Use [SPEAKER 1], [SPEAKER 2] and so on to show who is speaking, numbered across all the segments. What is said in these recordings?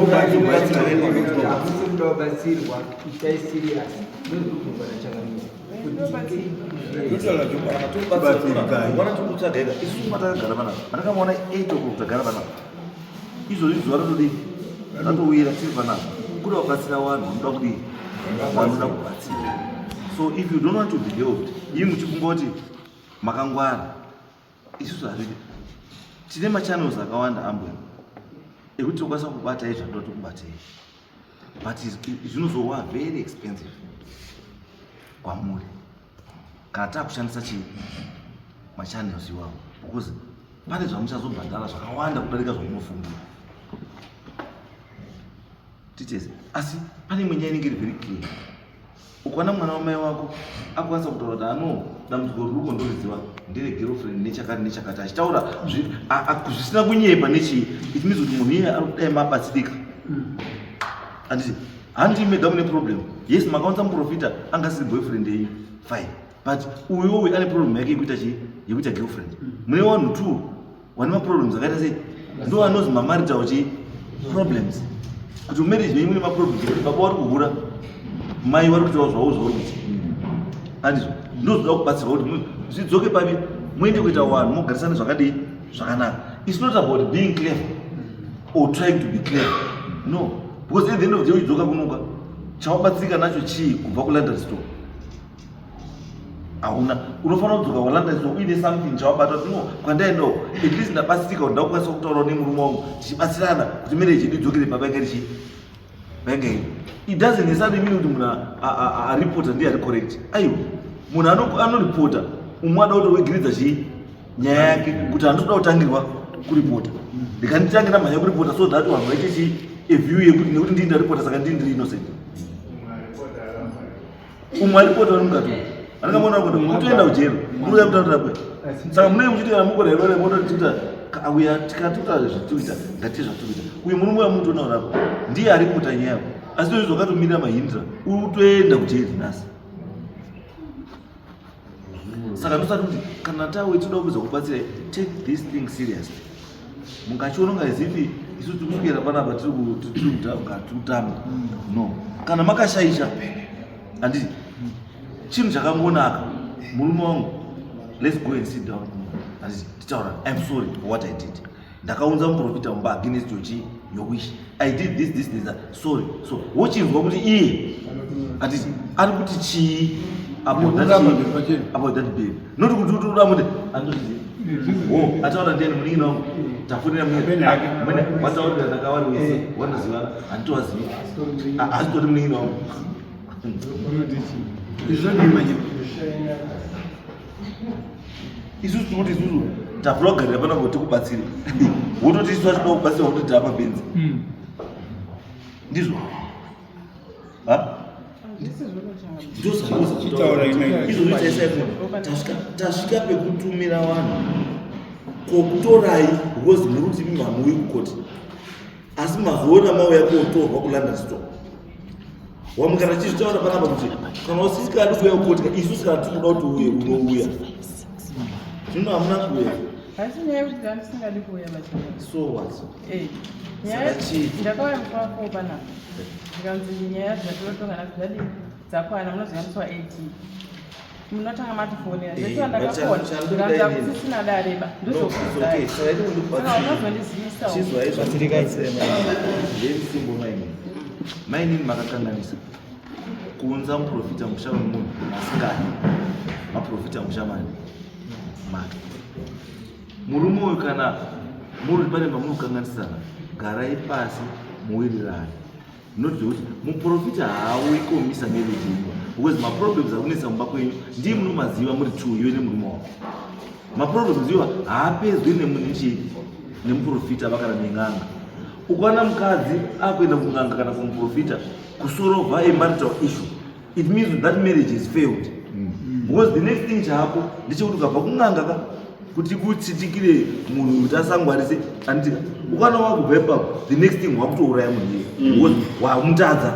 [SPEAKER 1] Hamusi kuda kubatsirwa, itai serious. Ndozvokubva nachangamira.
[SPEAKER 2] Wana tikutsvaga ega isusu matakagara panapa matakamaona 8 o'clock tagara panapa izvozvi zuva ratodii ratowira tiri panapa kuda kubatsira vanhu vanoda kudii vanoda kubatsira. So if you don't want to be helped, ii muchifunga kuti makangwara, isusu hazvidi. Tine machannels akawanda ambwe ekuti tokwanisa kubatai zvatoda tokubatei, but zvinozova very expensive kwamuri kana takushandisa chii machannels iwawo, because pane zvamuchazobhadhara zvakawanda kudarika zvamunofungira titese. Asi pane imwe nyaya inenge iri very clear. Ukaona mwana wamai wako akwanisa kutaura kuti ano dambudziko riri ndoriziva, ndere girlfriend nechakati nechakati, achitaura zvisina kunyepa nechii, it means kuti munhu iye ari kudai mabatsirika, handiti? Handi mega mune problem. Yes, makaunza muprofita anga asiri boyfriend yenyu, fine, but uyu uyu ane problem yake yekuita chii, yekuita girlfriend. Mune vanhu two vane maproblems akaita sei, ndo anozi mamarital chii, problems, kuti mumarriage menyu mune maproblems ekuti baba vari kuhura, mai vari kuitawo zvavo zvauri kuita, handizvo? Ndo zvinoda kubatsirwa kuti zvidzoke pavi, muende kuita vanhu mogarisana zvakadii, zvakanaka. It's not about being clever or trying to be clever, no, because at the end of the day uchidzoka kunoka, chawabatsirika nacho chii kubva kuLondon Store? Hauna. Unofanira kudzoka kuLondon Store uine something chawabata kuti no, kwandaendawo at least ndabatsirika kuti ndakukwanisa kutaurawo nemurume wangu, tichibatsirana kuti marriage yedu idzokere pabainga richi bainga iri. It doesn't necessarily mean kuti munhu aripota ndiye ari correct. Aiwa, munhu anoripota umwe ada kutowegiridza chii nyaya yake kuti handitoda kutangirwa kuripota, ndikanditangira mhanya kuripota so that vanhu vaite chii, a view yekuti nekuti ndii ndaripota saka ndii ndiri innocent. Umwe aripota vari mukati anongamona kuti mutoenda kujeri, munoya kutaurira kwe. Saka munenge muchiti kana mukora here mototiita uya tikatuta zvatikuita ngati zvatikuita. Uyu murume uya mutoona urapo ndiye aripota nyaya yako, asi tozvi zvakatomirira mahindra uri kutoenda kujeri nhasi. Saka ndosati kuti kana tawe tinoda kuedza kubatsira, take this thing seriously. Mungachiona kunga zipi isu tiri kuswera panapa tiri kutamba. No, kana makashaisha, handiti chinhu chakangonaka, murume wangu, let's go and sit down, handiti? Titaura, "I'm sorry for what I did. Ndakaunza muprofita mumba against your chi your wish. I did this, this, this, that. Sorry." So wochinzwa kuti iye, handiti, ari kuti chii about that
[SPEAKER 3] Nekuramba
[SPEAKER 2] chii?
[SPEAKER 3] zvepachena.
[SPEAKER 2] About that baby, not kuti utoda kuti andozviziva. Oh, ataura ndiani? Munin'ina wangu tafonera.
[SPEAKER 3] Amene hake.
[SPEAKER 2] Mwene wataurira ndakavari wese wanozivana, handitovazivi, haasitori munin'ina wangu.
[SPEAKER 3] Izvo manje.
[SPEAKER 2] Isusu tiri kuti isusu tafura kugarira pana kuti tikubatsire, wototi isu achida kubatsira wototi tapa benzi. Ndizvo. Ha?
[SPEAKER 3] Chitaura imai.
[SPEAKER 2] Izvozvo chaisai tasvika pekutumira vanhu kokutorai, because muri kuti imi hamuuyi kukoti, asi mazoona mauya kotorwa kuLondon Store. Wamukana chizvitaura panapa kuti kana usingadi kuuya kukoti, isusu kana tikuda kuti uye, unouya. Zvino hamuna kuuya.
[SPEAKER 4] Asi nyaya yekuti ndandisingadi kuuya vachana.
[SPEAKER 2] So what?
[SPEAKER 4] Eh, nyaya
[SPEAKER 2] Saka chii?
[SPEAKER 4] Ndakauya musi wa4 panapa, ndikanzi nyaya dzatinotonga nadzo dzadii, dzakwana, munoziva musi wa18 munotanga matifonera. Ndetiwa ndakafona, ndikanzi hakusisina dareba. Ndozokuudzai.
[SPEAKER 2] Saka iti
[SPEAKER 4] Saka
[SPEAKER 2] kundibatsira.
[SPEAKER 4] unozondizivisawo.
[SPEAKER 2] Chizwai zvatirikaisema very simple. Mainini, mainini, makakanganisa kuunza muprofita musha wemunhu asingadi maprofita musha mani make. Murume uyu, kana muri pane mamunokanganisana, garai pasi muwirirane, not zvekuti muprofita haauyi komisa marriage yenyu, because maproblems akunetsa mumba kwenyu ndiye munomaziva muri two, iwe nemurume wako. Maproblems iwa haapedzwi nemunhu nemuprofita vakana nen'anga. Ukaona mukadzi akuenda kun'anga kana kumuprofita kusolva a marital issue, it means that marriage is failed, because the next thing chako ndechekuti ukabva kun'anga ka kuti kutsitikire munhu kuti asangwarise, anditika? Ukaona wakubva ipapo, the next thing wakutouraya munhu iye, because wamutadza.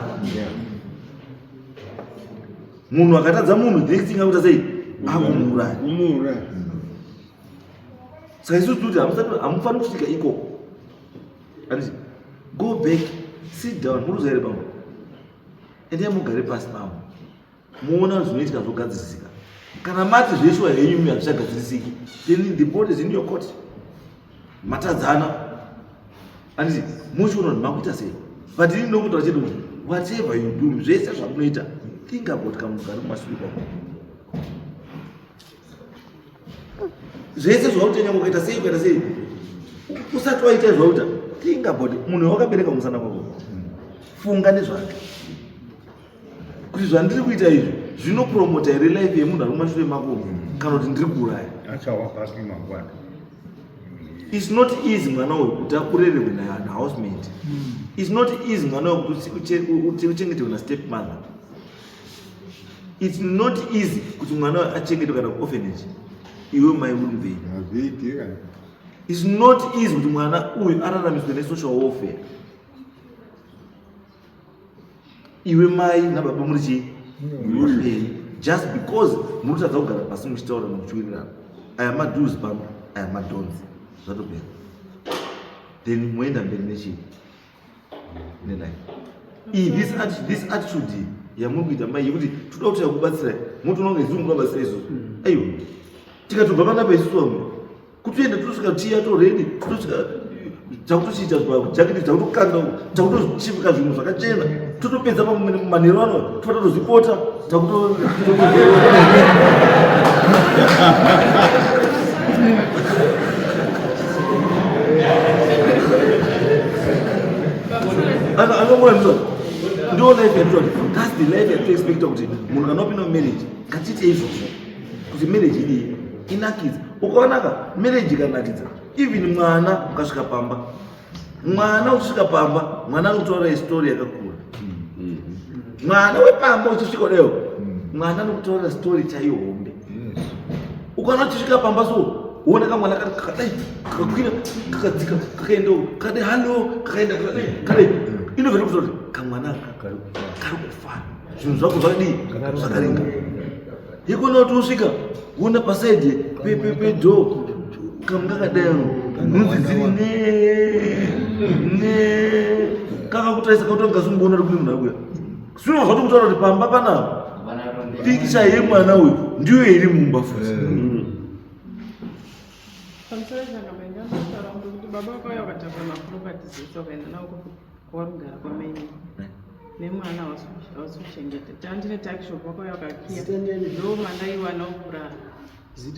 [SPEAKER 2] Munhu akatadza munhu, the next thing akuita sei? Akumuuraya.
[SPEAKER 3] Kumuuraya.
[SPEAKER 2] Saka isusu toti hamufaniri kusvika ikoko, anditi? Go back. Sit down, muri kuziva here bambo? Endai mugare pasi pavo. Muona zvinoitika zvogadzirisika. Kana mati zveshuwa henyu imi hazvichagadzirisiki, then the ball is in your court. Matadzana. Anditi muchiona kuti makuita sei. But ini ndinokutaura chete kuti whatever you do, zvese zvamunoita, think about kamunhu kari kumashure kwako. Zvese zvauri kuita ukaita sei ukaita sei usati waita zvauri kuita, think about munhu wakabereka musana kwako. Funga nezvake. Kuti zvandiri kuita izvi zvinopromota here life yemunhu ari kumashure mako kana kuti ndiri kuuraya.
[SPEAKER 3] Achawa pasi mangwana.
[SPEAKER 2] It's not easy mwana uyu kuti akurererwe nahousemate. It's not easy mwana uyu kuti uchengeterwe nastep mother. It's not easy kuti mwana uyu achengetwe kana kuorphanage iwe mai uri mupenyu.
[SPEAKER 3] Hazviiti kana.
[SPEAKER 2] It's not easy kuti mwana uyu araramiswe nesocial welfare. Iwe mai nababa muri chii? Muri just because muri kutadza kugara pasi muchitaura muchiwirirana. Aya mado's pano, aya madon'ts. Zvatopera. Then moenda mberi nechii? Nelife. Iyi this attitude yamuri kuita mai yekuti toda kuti yakubatsirai, motoona kunge isusu munobatsira isusu. Aiwa. Tikatobva panapa isusu vamwe kutoenda tosvika tiya toredi tosvika takutochiita jaketi takutokanda takutochipika zvinhu zvakachena totopedza manheru ano tobva tatozvipota takuto anongona ndizvo ndo life yatoti that's the life yatoexpecta kuti munhu kana wapinda mumarriage ngatiite izvozvo kuti marriage idii inakidze. Ukaonaka marriage ikanakidza even mwana ukasvika pamba, mwana uchisvika pamba mwana anokutaurira story yakakura. Mwana wepamba uchisvika kudayo mwana anokutaurira story chaiyo hombe. Ukaona uchisvika pamba so uona kamwana kakadai kakakwira kakadzika kakaenda uko kakadai hallo kakaenda kakadai kakadai inobva kuti kamwana aka kari kufara zvinhu zvako zvakadii zvakaringa. Ikona kuti usvika uona pasaidi pedo kamwe kakadai nhunzi dziri ne ne kakakutarisa kakuti kasumboona kuti kune munhu ari kuuya. Zvino zvatokutaura kuti pamba panapa pikicha yemwana uyu ndiyo iri mumba futi.
[SPEAKER 4] Pamusoro changa ndinotaura kuti baba vakauya vakatakura maproperties ese vakaenda nawo kwarugara kwamaini nemwana hausi kuchengeta. Tandine tuckshop vakauya vakakiya ndo mandaiwanawo kurara.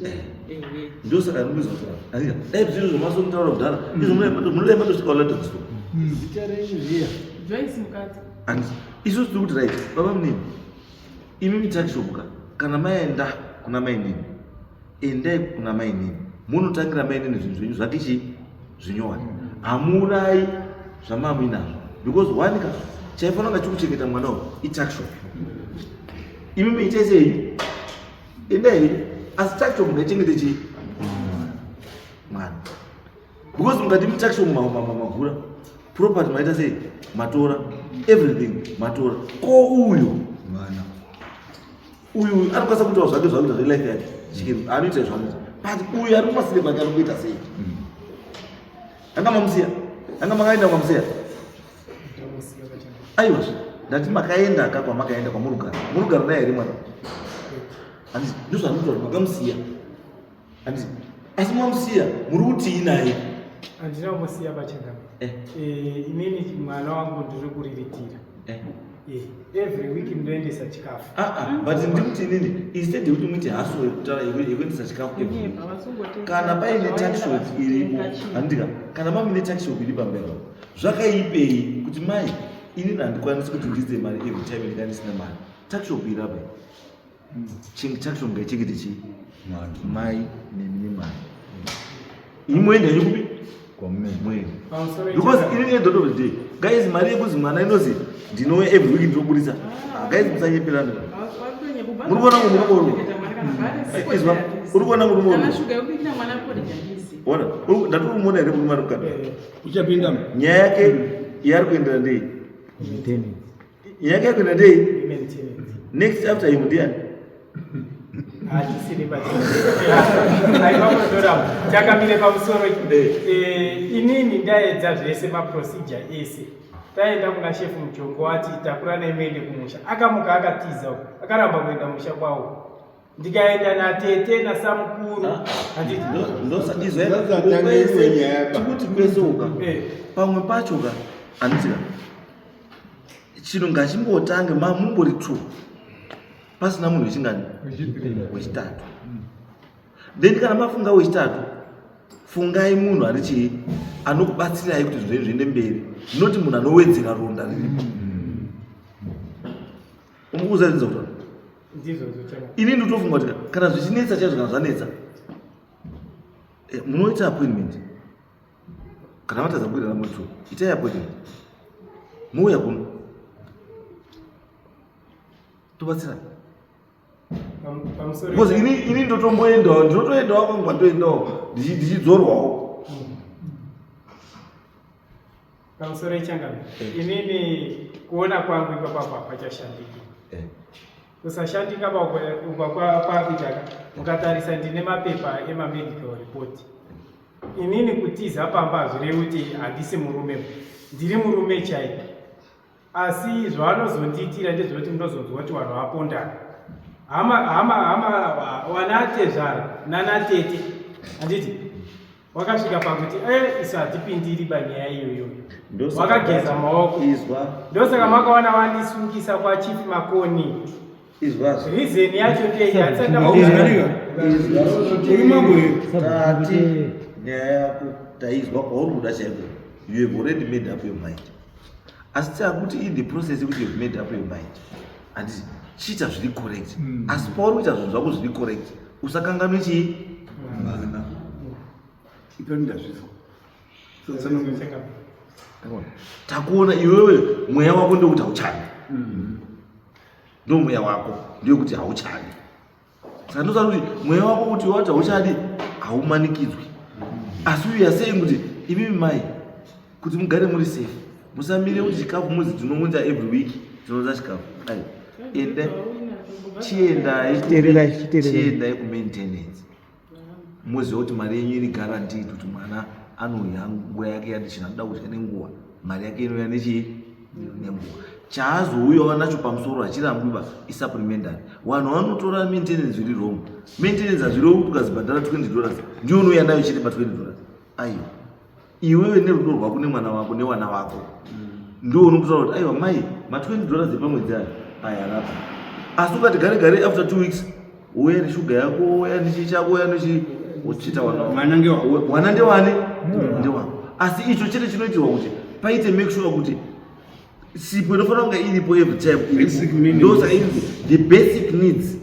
[SPEAKER 4] Ehe.
[SPEAKER 2] Ndosaka ndinoziva kuti andika dai zviro zvamasotaura kudhara izvo munodai matosvika walata so.
[SPEAKER 1] Zita renyu riya.
[SPEAKER 4] Joyce mukadzi.
[SPEAKER 2] Anditi isusu tiri kuti right baba munini imi mituckshop ka kana maenda kuna mainini endai kuna mainini munotangira mainini zvinhu zvenyu zvake chii zvinyowani hamuurayi zvamamuinazvo because one ka chaifanira kunga chikuchengeta mwana uyu ituckshop imi muitai sei endai henyu asi tuckshop ngaichengete chii mwana because mukati mutuckshop magura property maita sei matora everything matora ko uyu
[SPEAKER 3] mwana
[SPEAKER 2] uyu anokwanisa kuitawo zvake zvakuita zvelife yake chikero anoita zvaanoita but uyu ari kumasire kwake ari kuita sei anga mamusiya anga makaenda kwamusiya aiwa ndati makaenda ka kwamakaenda kwamurugara murugara naye here mwana handiti ndozvaanoita kuti makamusiya handiti asi mamusiya muri kutii naye
[SPEAKER 1] Handina kumusiya pachena. Inini mwana wangu ndiri kuriritira. Every week ndinoendesa chikafu.
[SPEAKER 2] But ndikuti inini instead yekuti muite haso yekutaura yekuendesa chikafu every week, kana paine tuckshop iripo handika kana mamine tuckshop iri pamberi apo zvakaipei kuti mai inini handikwanisi kuti ndiidze mari every time ndinga ndisina mari tuckshop iri apa tuckshop ngaichengete chii mai nemi nemwana imi moenda henyu kupi mwene because ini end of the day guys mari yekuzi mwana inozi ndinouya every week ndinoburitsa guys musanyeperana muri kuona murume uyu izwa uri kuona murume uyu ona ndati uri kumuona here murume ari kukanda
[SPEAKER 3] Uchapinda
[SPEAKER 2] nyaya yake yaari kuendera ndei nyaya yake yakuenda ndei next after him ndiani
[SPEAKER 1] Hatisiri pachena. Takamire pamusoro. Inini ndaedza zvese maprocedure ese. Taenda kuna shefu Mujongo, wati takuranai muende kumusha. Akamuka akatiza uko, akaramba kuenda musha kwawo. Ndikaenda natete nasamukuru, handiti?
[SPEAKER 2] Tikuti kwese uka pamwe pacho ka, handitika chinhu ngachimbotange mumbori two, pasina munhu wechingani, wechitatu. Then kana mafunga wechitatu, fungai munhu ari chii, anokubatsirai kuti zvinhu zviende mberi, noti munhu anowedzera ronda riripo. Umukuza rinza kutaura.
[SPEAKER 1] Ndizvozvo changa.
[SPEAKER 2] Ini ndinotofunga kuti kana zvichinetsa chaizvo, kana zvanetsa, munoita appointment. Kana matadza kuita number two, itai appointment, muuya kuno, tobatsirana.
[SPEAKER 1] Pamusoro.
[SPEAKER 2] Because ini ndotomboendawo, ndinotoendawo kwangu kwandoendawo, ndichidzorwawo.
[SPEAKER 1] Pamusoro yechangano, inini kuona kwangu ipapapo hapachashandiki. Kusashandika kwakuitaka, mukatarisa ndine mapepa emamedical report. Inini kutiza pamba hazvirevi kuti handisi murume, ndiri murume chaipo. Asi zvavanozondiitira ndezvekuti munozonzwa kuti vanhu vapondana, hama hama hama, wanatezvara nanatete, handiti? Wakasvika pakuti isu hatipindiri panyaya iyoyo, wakageza maoko.
[SPEAKER 2] Izwa.
[SPEAKER 1] Ndosaka makaona vandisungisa kwaChief Makoni.
[SPEAKER 2] Izwazvo.
[SPEAKER 1] Reason yacho ndei?
[SPEAKER 3] Uri mambo here?
[SPEAKER 2] Tati nyaya yako taizwa. Kwauri kuda chaiko, you have already made up your mind. Asi chakuti in the process yekuti you have made up your mind, handiti, chiita zviri correct. Asi pauri kuita zvinhu zvako zviri correct, usakanganwe chii?
[SPEAKER 3] Mwana. Itori ndazvizwa.
[SPEAKER 2] Takuona iwewe, mweya wako ndekuti hauchadi. Ndo mweya wako ndeyekuti hauchadi. Saka ndosati kuti mweya wako kuti wati hauchadi, haumanikidzwi. Asi uya saying kuti imimi mai, kuti mugare muri safe, musamire kuti chikafu muzi tinounza every week, tinounza chikafu. Ai, ende chiendai.
[SPEAKER 5] Chiteererai, chiteererai.
[SPEAKER 2] Chiendai kumaintenance, muzive kuti mari yenyu iri guaranteed, kuti mwana anodya nguva yake yati chinhu anoda kudya nenguva, mari yake inouya nechii, nenguva. Chaazouyawo nacho pamusoro hachirambwi isupplementary. Vanhu vanotora maintenance zviri wrong. Maintenance hazvirevi kuti ukazibhadhara $20 ndiyo unouya nayo chete pa$20. Aiwa, iwewe nerudo rwako nemwana wako newana wako ndo unokutaura kuti aiwa mai, ma$20 epamwedzi aya aya arapa. Asi ukati gare gare after 2 weeks uya neshuga yako, uya nechii chako, uya nechi, wochita wana wako.
[SPEAKER 3] Mwana ngewako.
[SPEAKER 2] Mwana ndewani? Ndewako. Asi icho chete chinoitirwa kuti paite make sure kuti sipo inofanira kunge iripo every time
[SPEAKER 3] Basic
[SPEAKER 2] iripo.
[SPEAKER 3] needs.
[SPEAKER 2] Ndosaka inzi the basic needs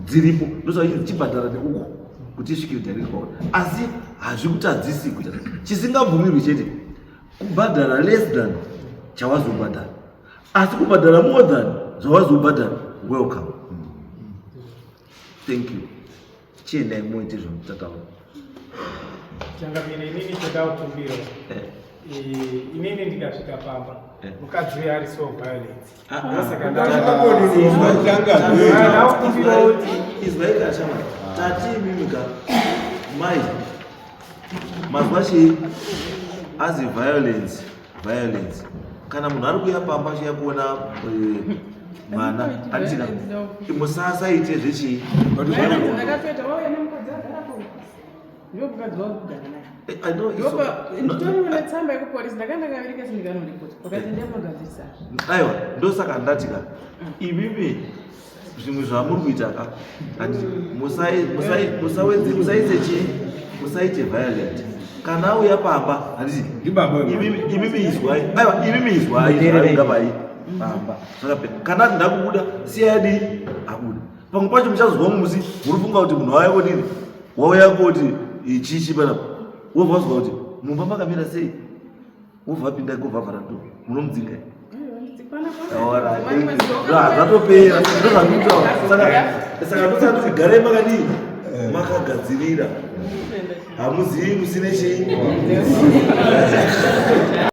[SPEAKER 2] dziripo. Ndosaka inzi chibhadhara neuko kuti isvikire direct kwauri. Asi hazvikutadzisi kuita chisingabvumirwi chete kubhadhara less than chawazobhadhara. Asi kubhadhara more than zvawazobhadhara, welcome, thank you. Chiendai muite zvamutataura.
[SPEAKER 1] Changamire, inini toda kukumbira. Inini ndikasvika pamba, mukadzi uyo ari so violent. Ndosaka ndakukumbira kuti
[SPEAKER 2] Izwai kachama, tati imimi ka mai, mazwa chii azi violence, violence. Kana munhu ari kuuya pamba achiuya kuona mwana, anditika musasaite zvechii.
[SPEAKER 4] Ndakatoita wauya nemukadzi agarapo, ndiwo mukadzi wangu kugara naye.
[SPEAKER 2] I know it's
[SPEAKER 4] Nditoriwo netsamba yekupolisi, ndakanga ndakavereka sindikanорipota wakati ndiyamagadzirisa.
[SPEAKER 2] Aiwa, ndosaka ndatika imimi zvimwe zvamuri kuita ka, handiti, musaite chii, musaite violent kana auya pamba, handiti?
[SPEAKER 3] Ndibaba wemwana.
[SPEAKER 2] Imimi izwai, aiwa, imimi izwai zvaungabai pamba zvakapera. Kana ati ndakubuda, siyadi abuda. Pamwe pacho muchazozwa musi muri funga kuti munhu wauya kodini, wauya koti ichichi panapa, wobva wazwa kuti mumba makamira sei, wobva wapinda, wobva vhara do, munomudzinga. Zvatopera, ndozvandikutaura. Saka ndosaka kuti garai makadii, makagadzirira. Hamuzivi musine chii.